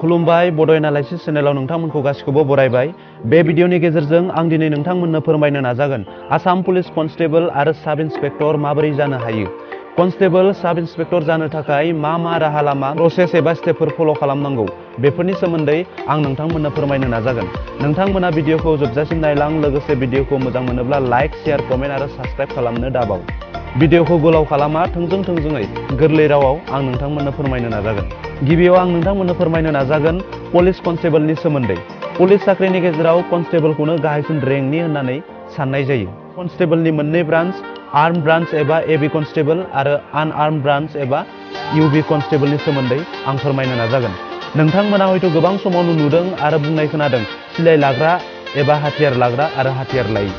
खुलुमबाय बड' एनालाइसिस चेनेलाव नोंथांमोनखौ गासिखौबो बरायबाय। बे भिडिअनि गेजेरजों आं दिनै नोंथांमोननो फोरमायनो नाजागोन आसाम पुलिस कनस्टेबल आरो साब इन्सपेक्टर माबोरै जानो हायो। कनस्टेबल साब इन्सपेक्टर जानो थाखाय मा राहा लामा प्रसेस एबा स्टेपफोर फल' खालामनांगौ बेफोरनि सोमोन्दै आं नोंथांमोननो फोरमायनो नाजागोन। नोंथांमोना भिडिअखौ जोबजासिम नायलां, लोगोसे भिडिअखौ मोजां मोनोब्ला लाइक, शेयार, कमेन्ट आरो साबस्क्राइब खालामनो दाबाव। भिडिअखौ गोलाव खालामा, थोंजोङै गोरलै रावाव आं नोंथांमोननो फोरमायनो नाजागोन। गिबियाव आं नोंथांमोननो फोरमायनो नाजागोन पुलिस कनस्टेबलनि सोमोन्दै। पुलिस साख्रिनि गेजेराव कनस्टेबलखौनो गाहायसिन रेंकनि होननानै साननाय जायो। कनस्टेबलनि मोननै ब्रान्च, आर्म ब्रान्च एबा एबि कनस्टेबल आरो आनआर्म ब्रान्च एबा इउबि कनस्टेबलनि सोमोन्दै आं फोरमायनो नाजागोन। नोंथांमोना हयथ' गोबां समावनो नुदों आरो बुंनाय खोनादों सिलाइ लाग्रा एबा हाथियार लाग्रा आरो हाथियार लायै।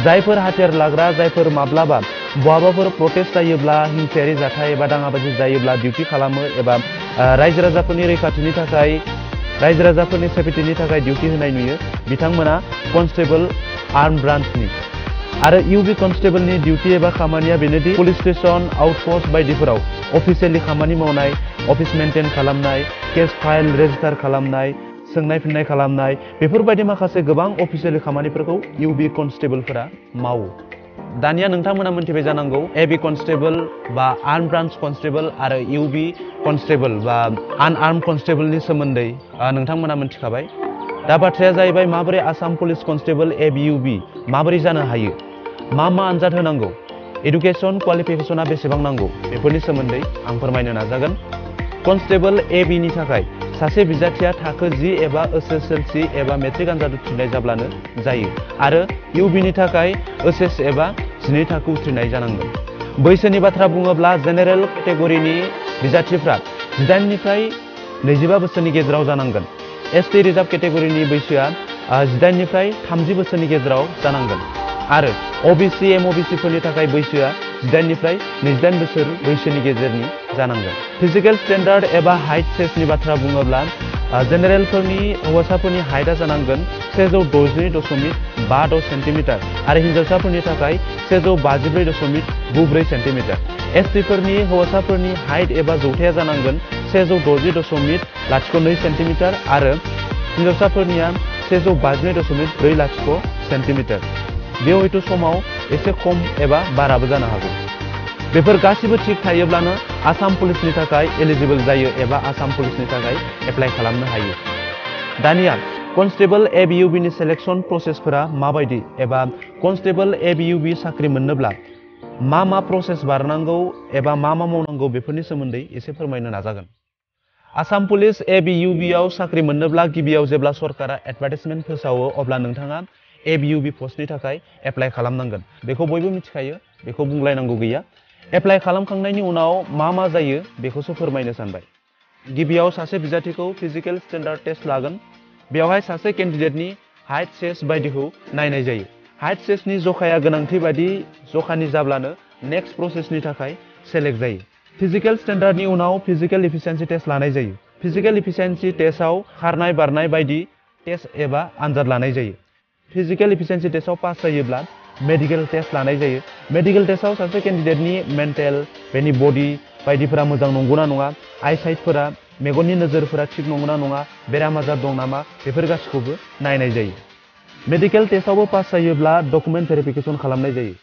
जायफोर हाथियार लाग्रा, जायफोर माब्लाबा बहाबाफोर प्रटेस्ट जायोब्ला, हिंसायारि जाथाय एबा दाङाबाजि जायोब्ला डिउटि खालामो एबा रायजो राजाफोरनि रैखाथिनि थाखाय, रायजो राजाफोरनि सेफटिनि थाखाय डिउटि होनाय नुयो, बिथांमोना कनस्टेबल आर्म ब्रान्चनि। आरो इउबि कनस्टेबलनि डिउटि एबा खामानिया बेनोदि पुलिस स्टेसन, आउटपस्ट बायदिफोराव अफिसियेलि खामानि मावनाय, अफिस मेनटेन खालामनाय, केस फाइल रेजिस्टार खालामनाय, सोंनाय फिननाय खालामनाय, बेफोरबायदि माखासे गोबां अफिसियेलि खामानिफोरखौ इउबि कनस्टेबलफोरा मावो। दानिया नोंथांमोना मोनथिबाय जानांगौ एबि कनस्टेबल बा आर्म ब्रान्च कनस्टेबल आरो इउबि कनस्टेबल बा आनआर्म कनस्टेबलनि सोमोन्दै नोंथांमोना मोनथिखाबाय। दा बाथ्राया जाहैबाय माबोरै आसाम पुलिस कनस्टेबल एबिइउबि माबोरै जानो हायो, मा आनजाद होनांगौ, एडुकेसन क्वालिफिकेसना बेसेबां नांगौ, बेफोरनि सोमोन्दै आं फोरमायनो नाजागोन। कनस्टेबल एबिनि थाखाय सासे बिजाथिया थाखो 10 एबा एसएसएलसि एबा मेट्रिक आनजाद उथ्रिनाय जाब्लानो जायो आरो इउबिनि थाखाय एचएस एबा 12 थाखो उथ्रिनाय जानांगोन। बैसोनि बाथ्रा बुङोब्ला जेनेरेल केटेगरिनि बिजाथिफ्रा 18 निफ्राय 25 बोसोरनि गेजेराव जानांगोन। एसटि रिजार्भ केटेगरिनि बैसोआ 18 निफ्राय 30 बोसोरनि गेजेराव जानांगोन आरो अबिसि एमअबिसिफोरनि थाखाय बैसोआ 18 निफ्राय 28 बोसोर बैसोनि गेजेरनि जानांगोन। फिजिकेल स्टेन्डार्ड एबा हाइट सेसनि बाथ्रा बुङोब्ला जेनेरेलफोरनि हौवासाफोरनि हाइटआ जानांगोन 162.56 सेन्टिमिटार आरो हिन्जावसाफोरनि थाखाय 154.94 सेन्टिमिटार। एसटिफोरनि हौवासाफोरनि हाइट एबा जौथाया जानांगोन 160.02 सेन्टिमिटार आरो हिन्जावसाफोरनिया 152.40 सेन्टिमिटार। बेयाव हयथ' समाव एसे खम एबा बाराबो जानो हागौ। बेफोर गासिबो थिग थायोब्लानो आसाम पुलिसनि थाखाय एलिजिबल जायो एबा आसाम पुलिसनि थाखाय एप्लाइ खालामनो हायो। दानिया कनस्टेबल एबिइउबिनि सेलेक्सन प्रसेसफोरा माबायदि एबा कनस्टेबल एबिइउबि साख्रि मोननोब्ला मा प्रसेस बारनांगौ एबा मा मावनांगौ बेफोरनि सोमोन्दै एसे फोरमायनो नाजागोन। आसाम पुलिस एबिइउबिआव साख्रि मोननोब्ला गिबियाव जेब्ला सरकारा एडभार्टाइजमेन्ट फोसावो अब्ला नोंथाङा एबिइउबि पस्टनि थाखाय एप्लाइ खालामनांगोन। बेखौ बयबो मिथिखायो, बेखौ बुंलायनांगौ गैया। एप्लाइ खालामखांनायनि उनाव मा जायो बेखौसो फोरमायनो सानबाय। गिबियाव सासे बिजाथिखौ फिजिकेल स्टेन्डार्ड टेस्ट लागोन। बेवहाय सासे केन्डिडेटनि हाइट सेस बायदिखौ नायनाय जायो। हाइट सेसनि जखाया गोनांथि बायदि जखानि जाब्लानो नेक्स्ट प्रसेसनि थाखाय सेलेक्ट जायो। फिजिकेल स्टेन्डार्डनि उनाव फिजिकेल इफिसियेन्सि टेस्ट लानाय जायो। फिजिकेल इफिसियेन्सि टेस्टआव खारनाय बारनाय बायदि टेस्ट एबा आनजाद लानाय जायो। फिजिकेल इफिसियेन्सि टेस्टआव पास जायोब्ला मेडिकेल टेस्ट लानाय जायो। मेडिकेल टेस्टआव सासे केन्डिडेटनि मेन्टेल, बेनि बडि बायदिफोरा मोजां नंगौना नङा, आइसाइटफोरा, मेगननि नोजोरफोरा थिग नंगौना नङा, बेराम आजार दं नामा, बेफोर गासिखौबो नायनाय जायो। मेडिकेल टेस्टआवबो पास जायोब्ला डकुमेन्ट भेरिफिकेसन खालामनाय जायो।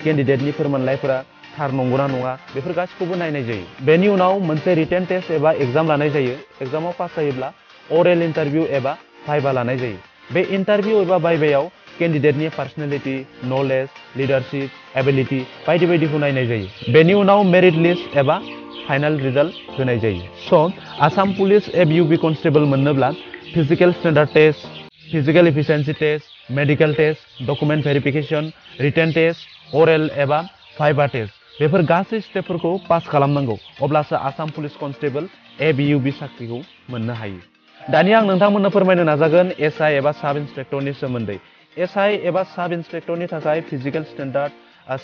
केन्डिडेटनि फोरमानलाइफोरा थार नंगौना नङा, बेफोर गासिखौबो नायनाय जायो। बेनि उनाव मोनसे रिटेन टेस्ट एबा एग्जाम लानाय जायो। एग्जामाव पास जायोब्ला अरेल इन्टारभिउ एबा भाइभा लानाय जायो। बे इन्टारभिउ एबा भाइभायाव केन्डिडेटनि पार्सनेलिटि, नलेज, लिडारशिप, एबिलिटि बायदिखौ नायनाय जायो। बेनि उनाव मेरिट लिस्ट एबा फाइनाल रिजाल्ट होनाय जायो। स' आसाम पुलिस एबिइउबि कनस्टेबल मोननोब्ला physical standard test, physical efficiency test, medical test, document verification, written test, अरेल एबा भाइभा टेस्ट बेफोर गासै स्टेपफोरखौ पास खालामनांगौ, अब्लासो आसाम पुलिस कनस्टेबल एबिइउबि साख्रिखौ मोननो हायो। दानिया आं नोंथांमोननो फोरमायनो नाजागोन एसआइ एबा साब इन्सपेक्टरनि सोमोन्दै। एसआइ एबा साब इन्सपेक्टरनि थाखाय फिजिकेल स्टेन्डार्ड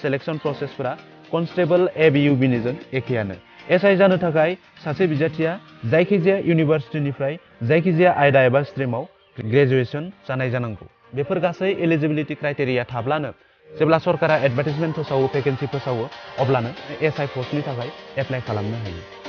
सेलेक्सन प्रसेसफोरा कनस्टेबल एबिइउबिनिजों एखेयानो। एसआइ जानो थाखाय सासे बिजाथिया जायखिजाया इउनिभार्सिटिनिफ्राय जायखिजाया आयदा एबा स्ट्रिमाव ग्रेजुएसन जानाय जानांगौ। बेफोर गासै एलिजिबिलिटि क्राइटेरिया थाब्लानो जेब्ला सरकारा एडभार्टाइजमेन्ट फोसावो, भेकेन्सि फोसावो, अब्लानो एसआइ पस्टनि थाखाय एप्लाइ खालामनो हायो।